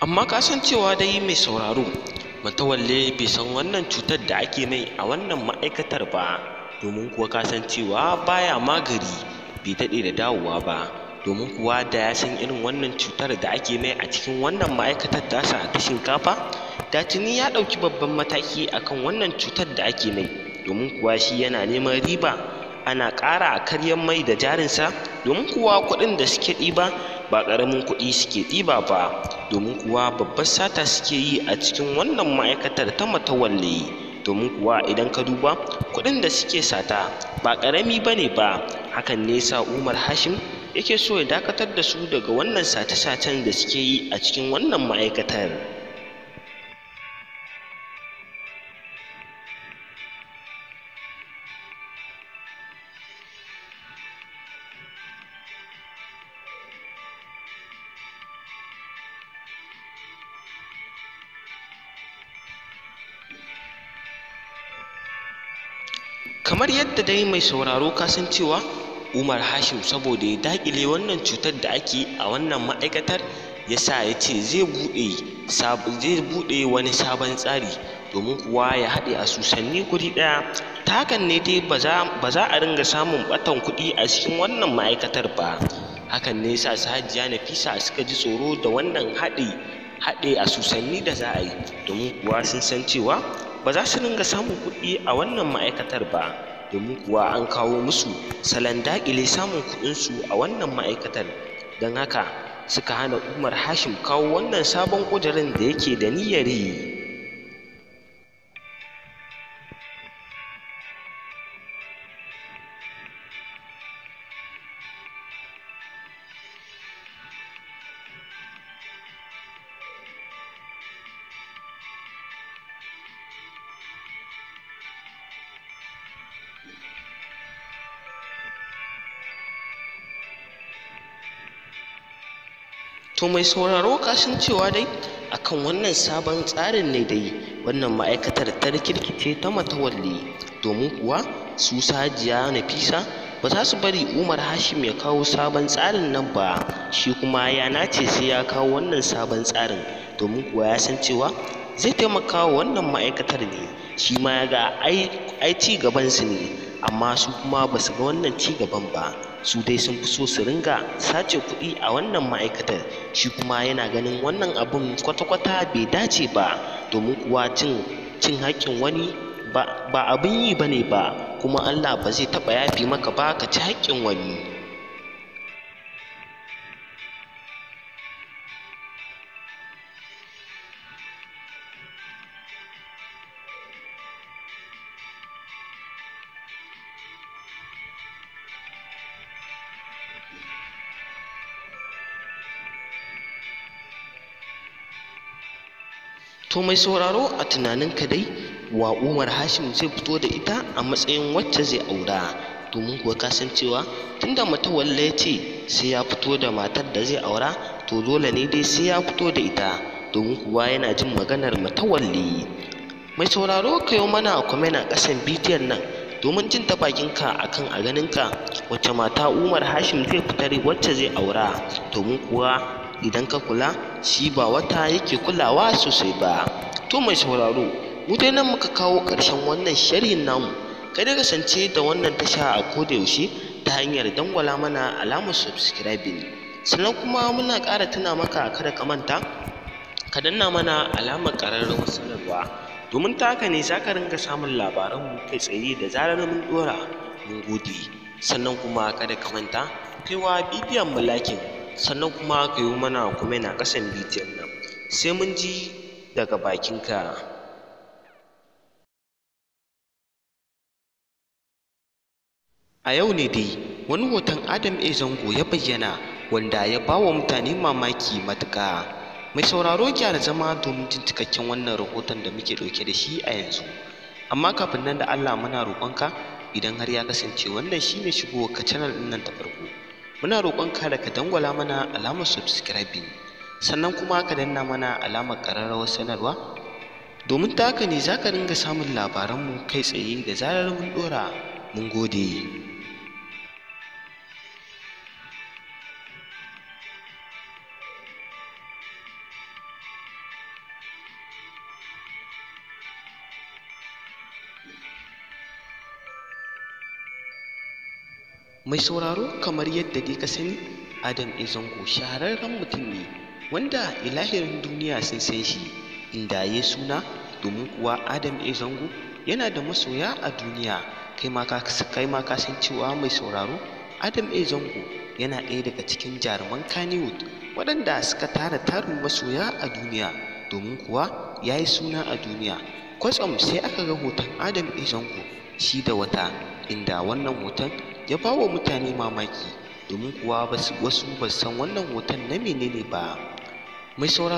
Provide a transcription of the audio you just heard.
Amma ka san cewa dai mai sauraro, Matawalle bai san wannan cutar da ake mai a wannan ma'aikatar ba, domin kuwa ka san cewa baya magari bai daɗe da dawowa ba, domin kuwa da ya san irin wannan cutar da ake mai a cikin wannan ma'aikatar tasa ta shinkafa, da tuni ya ɗauki babban mataki akan wannan cutar da ake mai, domin kuwa shi yana neman riba ana ƙara karyan mai da jarinsa, domin kuwa kuɗin da suke ɗiba ba ƙaramin kuɗi suke ɗiba ba, domin kuwa babbar sata suke yi a cikin wannan ma'aikatar ta Matawalle. Domin kuwa idan ka duba kuɗin da suke sata ba ƙarami ba ne ba. Hakan ne yasa Umar Hashim yake so ya dakatar da su daga wannan sace-sacen da suke yi a cikin wannan ma'aikatar. Kamar yadda dai mai sauraro ka san cewa Umar Hashim saboda ya daƙile wannan cutar da ake a wannan ma'aikatar, ya sa ya ce zai buɗe wani sabon tsari, domin kuwa ya haɗe asusanni guri ɗaya. Ta hakan ne dai ba za a ringa samun ɓatan kuɗi a cikin wannan ma'aikatar ba. Hakan ne ya sa su Hajiya Nafisa suka ji tsoro da wannan haɗe asusanni da za a yi, domin kuwa sun san cewa ba za su ringa samun kuɗi a wannan ma'aikatar ba, domin kuwa an kawo musu salon daƙile samun kuɗinsu a wannan ma'aikatar. Don haka suka hana Umar Hashim kawo wannan sabon ƙudurin da yake da niyyar yi. To mai sauraro ka san cewa dai akan wannan sabon tsarin ne dai wannan ma'aikatar ta rikirkice ta Matawalle, domin kuwa su Hajiya Nafisa ba za su bari Umar Hashim ya kawo sabon tsarin nan ba, shi kuma ya nace sai ya kawo wannan sabon tsarin, domin kuwa ya san cewa zai taimaka wa wannan ma'aikatar ne, shi ma ya ga ai ci gaban su ne, amma su kuma ba su ga wannan ci gaban ba. Su dai sun fi so su ringa sace kuɗi a wannan ma'aikatar, shi kuma yana ganin wannan abun kwata-kwata bai dace ba, domin kuwa cin haƙƙin wani ba abin yi ba ne ba, kuma Allah ba zai taɓa yafe maka ba ka ci haƙƙin wani. To mai sauraro, a tunaninka dai wa Umar Hashim zai fito da ita a matsayin wacce zai aura? Domin kuwa ka san cewa tunda Matawalle ya ce sai ya fito da matar da zai aura, to dole ne dai sai ya fito da ita, domin kuwa yana jin maganar Matawalle. Mai sauraro, ka yi mana comment a ƙasan bidiyon nan domin jin ta bakinka akan a ganinka wacce mata Umar Hashim zai fitar wacce zai aura, domin kuwa idan ka kula shi ba wata yake kulawa sosai ba. To mai sauraro, mu dai nan muka kawo ƙarshen wannan sharhin namu. Ka dai kasance da wannan tasha a koda yaushe ta hanyar dangwala mana alamar subscribing. Sannan kuma muna ƙara tuna maka kada ka manta ka danna mana alamar ƙararrawar sanarwa, domin ta haka ne za ka ringa samun labaranmu kai tsaye da zarar mun ɗora. Mun gode. Sannan kuma kada ka manta kai wa bidiyon mu liking, sannan kuma ka yi mana comment a ƙasan bidiyon nan, sai mun ji daga bakinka. A yau ne dai wani hoton Adam A. Zango ya bayyana wanda ya ba wa mutane mamaki matuƙa. Mai sauraro, gyara zama domin jin cikakken wannan rahoton da muke ɗauke da shi a yanzu. Amma kafin nan da Allah muna roƙonka, idan har ya kasance wannan shine shigowarka channel ɗin nan ta farko, muna roƙonka da ka dangwala mana alamar subscribing, sannan kuma ka danna mana alamar ƙararrawar sanarwa, domin ta haka ne za ka ringa samun labaranmu kai tsaye da zarar mun ɗora. Mun gode. Mai sauraro, kamar yadda dai ka sani, Adam A. Zango shahararren mutum ne wanda ilahirin duniya sun san shi, inda ya suna, domin kuwa Adam A. Zango yana da masoya a duniya. Kai ma ka san cewa, mai sauraro, Adam A. Zango yana ɗaya daga cikin jaruman Kannywood waɗanda suka tara tarin masoya a duniya, domin kuwa ya yi suna a duniya. Kwatsam sai aka ga hoton Adam A. Zango shi da wata, inda wannan hoton ya ba wa mutane mamaki, domin kuwa wasu ba san wannan hoton na menene ba. Mai sauraro.